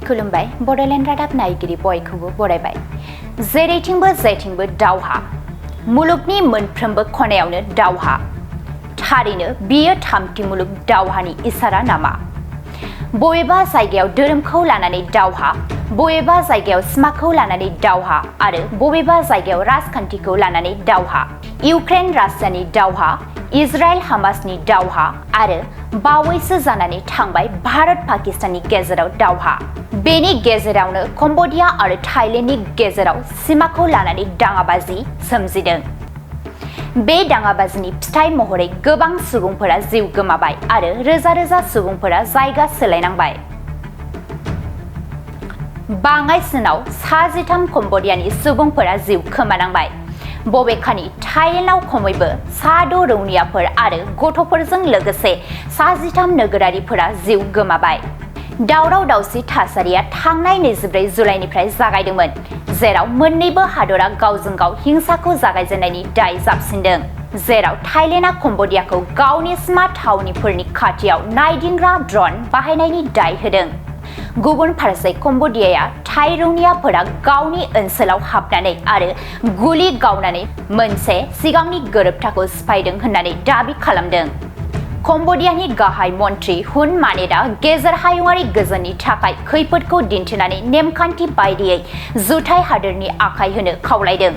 खुलुमबाय बड'लेण्ड रादाब नायगिरि बयखौबो बरायबाय। जेरैथिंबो दावहा, मुलुगनि मोनफ्रोमबो खनायावनो दावहा। थारैनो बियो थामथि मुलुग दावहानि इसारा नामा? बबेबा जायगायाव धोरोमखौ लानानै दावहा, बबेबा जायगायाव सिमाखौ लानानै दावहा आरो बबेबा जायगायाव राजखान्थिखौ लानानै दावहा। इउक्रेन रासियानि दावहा, इजराइल हामासनि दावहा आरो बावैसो जानानै थांबाय भारत पाकिस्ताननि गेजेराव दावहा। बेनि गेजेरावनो कम्बोडिया आरो थाइलेन्डनि गेजेराव सिमाखौ लानानै दाङाबाजि सोमजिदों। बे दाङाबाजिनि फिथाइ महरै गोबां सुबुंफोरा जिउ गोमाबाय आरो रोजा रोजा सुबुंफोरा जायगा सोलायनांबाय। बाङाइसिनाव 13 कम्बोडियानि सुबुंफोरा जिउ खोमानांबाय। बबेखानि थाइलेन्डआव खमैबो 6 रौनियाफोर आरो गथ'फोरजों लोगोसे 13 नोगोरारिफोरा जिउ गोमाबाय। दावराव दावसि थासारिया थांनाय 24 जुलाइनिफ्राय जागायदोंमोन, जेराव मोन्नैबो हादरा गावजों गाव हिंसाखौ जागायजेननायनि दाय जाबसिनदों, जेराव थाइलेन्डआ कम्बोडियाखौ गावनि सिमा थावनिफोरनि खाथियाव नायदिंग्रा ड्रन बाहायनायनि दाय होदों। गुबुन फारसे कम्बोडियाया थाई रौनियाफोरा गावनि ओनसोलाव हाबनानै आरो गुलि गावनानै मोनसे सिगांनि गोरोबथाखौ सिफायदों होननानै दाबि खालामदों। कम्बोडियानि गाहाय मन्थ्रि हुन मानेटआ गेजेर हायुंआरि गोजोननि थाखाय खैफोदखौ दिन्थिनानै नेमखान्थि बायदियै जुथाइ हादोरनि आखाय होनो खावलायदों।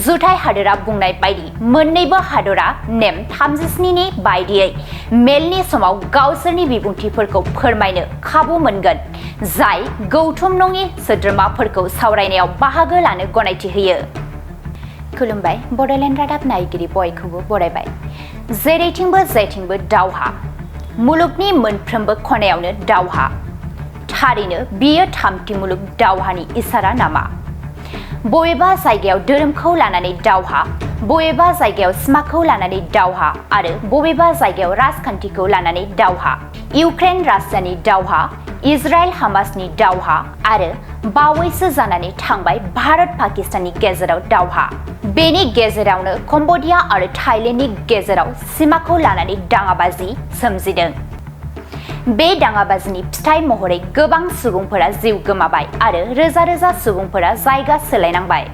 जुथाइ हादोरा बुंनाय बायदि मोन्नैबो हादरा नेम 37 नि बायदियै मेलनि समाव गावसोरनि बिबुंथिफोरखौ फोरमायनो खाबु मोनगोन, जाय गौथुम नङि सोद्रोमाफोरखौ सावरायनायाव बाहागो लानो गनायथि होयो। खुलुमबाय बड'लेण्ड रादाब नायगिरि बयखौबो बरायबाय। जेरैथिंबो दावहा, मुलुगनि मोनफ्रोमबो खनायावनो दावहा। थारैनो बियो थामथि मुलुग दावहानि इसारा नामा? बबेबा जायगायाव धोरोमखौ लानानै दावहा, बबेबा जायगायाव सिमाखौ लानानै दावहा आरो बबेबा जायगायाव राजखान्थिखौ लानानै दावहा। इउक्रेन रासियानि दावहा, इजराइल हामासनि दावहा आरो बावैसो जानानै थांबाय भारत पाकिस्ताननि गेजेराव दावहा। बेनि गेजेरावनो कम्बोडिया आरो थाइलेन्डनि गेजेराव सिमाखौ लानानै दाङाबाजि सोमजिदों। बे दाङाबाजिनि फिथाइ महरै गोबां सुबुंफोरा जिउ गोमाबाय आरो रोजा रोजा सुबुंफोरा जायगा सोलायनांबाय।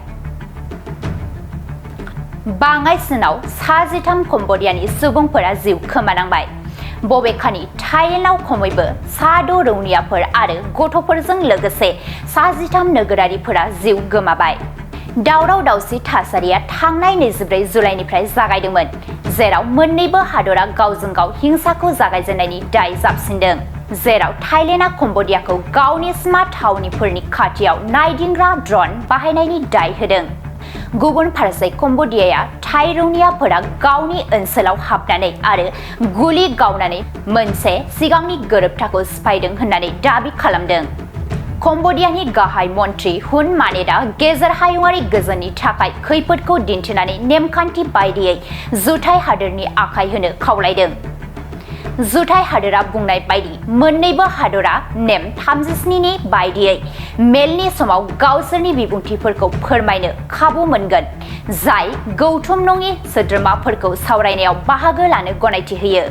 बाङाइसिनाव 13 कम्बोडियानि सुबुंफोरा जिउ खोमानांबाय। बबेखानि थाइलेन्डआव खमैबो 6 रौनियाफोर आरो गथ'फोरजों लोगोसे 13 नोगोरारिफोरा जिउ गोमाबाय। दावराव दावसि थासारिया थांनाय 24 जुलाइनिफ्राय जागायदोंमोन, जेराव मोन्नैबो हादरा गावजों गाव हिंसाखौ जागायजेननायनि दाय जाबसिनदों, जेराव थाइलेन्डआ कम्बोडियाखौ गावनि सिमा थावनिफोरनि खाथियाव नायदिंग्रा ड्रन बाहायनायनि दाय होदों। गुबुन फारसे कम्बोडियाया थाई रौनियाफोरा गावनि ओनसोलाव हाबनानै आरो गुलि गावनानै मोनसे सिगांनि गोरोबथाखौ सिफायदों होननानै दाबि खालामदों। कम्बोडियानि गाहाय मन्थ्रि हुन मानेटआ गेजेर हायुंआरि गोजोननि थाखाय खैफोदखौ दिन्थिनानै नेमखान्थि बायदियै जुथाइ हादोरनि आखाय होनो खावलायदों। जुथाइ हादोरा बुंनाय बायदि मोन्नैबो हादरा नेम 37 नि बायदियै मेलनि समाव गावसोरनि बिबुंथिफोरखौ फोरमायनो खाबु मोनगोन, जाय गौथुम नङि सोद्रोमाफोरखौ सावरायनायाव बाहागो लानो गनायथि होयो।